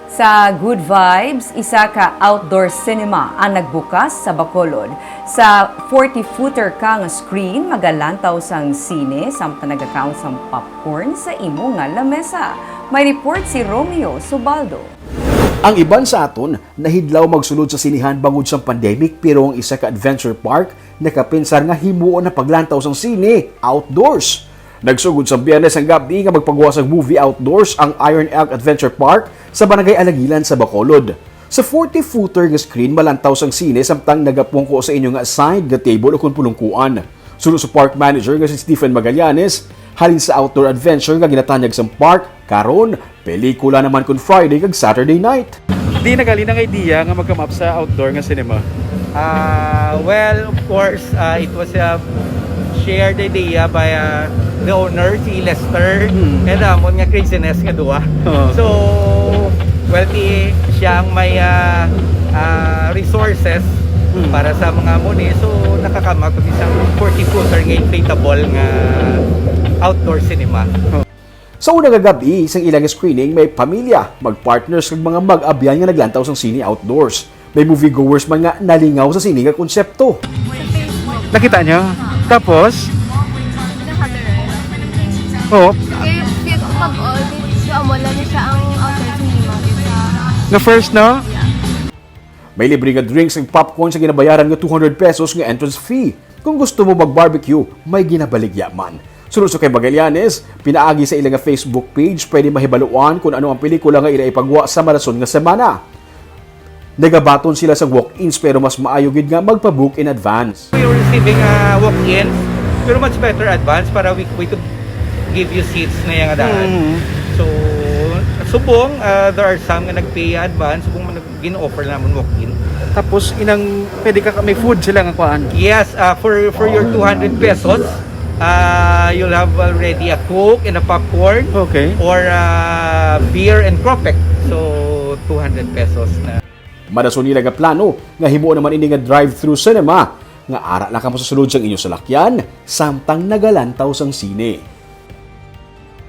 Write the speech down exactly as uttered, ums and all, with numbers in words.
Sa Good Vibes, isa ka outdoor cinema ang nagbukas sa Bacolod. Sa forty-footer ka nga screen, magalantaw sang sine, samtang nagakaon sang popcorn sa imo nga lamesa. May report si Romeo Subaldo. Ang iban sa aton nahidlaw magsulod sa sinehan bangod sang pandemic, pero ang isa ka adventure park nakapinsar nga himuon ang paglantaw sang sine outdoors. Nagsugod sa Biyernes ang gab-i nga magpagawa sang movie outdoors ang Iron Elk Adventure Park sa Barangay Alangilan sa Bacolod. Sa forty-footer nga screen, malantaw sang sine samtang nagapungko sa inyo nga assigned nga table o kon pulungkuan. Suno sa park manager nga si Stephen Magallanes, halin sa outdoor adventure nga ginatanyag sang park, karon, pelikula naman kon Friday kag Saturday night. Di nagalin ang idea nga mag-come up sa outdoor nga cinema? Ah, well, of course, uh, it was a shared idea by uh, the owner, si Lester, Hmm. and amon nga craziness nga duwa. Oo. So, well, di siya ang may uh, uh, resources Hmm. para sa mga muni. So, nakakama kami sa forty-footer nga inflatable nga outdoor cinema. Sa una nga gab-i sang ilang screening, may pamilya, mag-partners kag mga mag-abyan nga naglantaw sang sine outdoors. May moviegoers man nga nalingaw sa sine nga konsepto. Sa Facebook. Nakita niyo? Tapos, Nakabiral. oh, Kaya feel ko pag all, di siya, wala na siya ang outdoor cinema. It's a, na first, no? Yeah. May libre nga drinks ug popcorn sa ginabayaran nga two hundred pesos nga entrance fee. Kung gusto mo mag-barbecue, may ginabaligya man. Suno sa kay Magallanes, pinaagi sa ila nga Facebook page, pwede mahibaluan kung ano ang pelikula nga ila ipagwa sa marason nga semana. Nagabaton sila sa walk-ins, pero mas maayo gid nga magpa-book in advance. We were receiving uh, walk-ins, pero much better advance para we, we could give you seats na yung daan. Mm. So, subong, uh, there are some nga nag-pay advance, subong man nag- gin-offer naman walk-in. Tapos inang pwede ka may food sila nga kuan. Yes, uh, for for your two hundred pesos, uh, you'll have already a Coke and a popcorn Okay. or uh, beer and Cropec. So, two hundred pesos na. Marason nila nga plano nga himo naman ini nga drive-through cinema nga ara lang kamo sa sulod sang inyo salakyan samtang nagalantaw sang sine.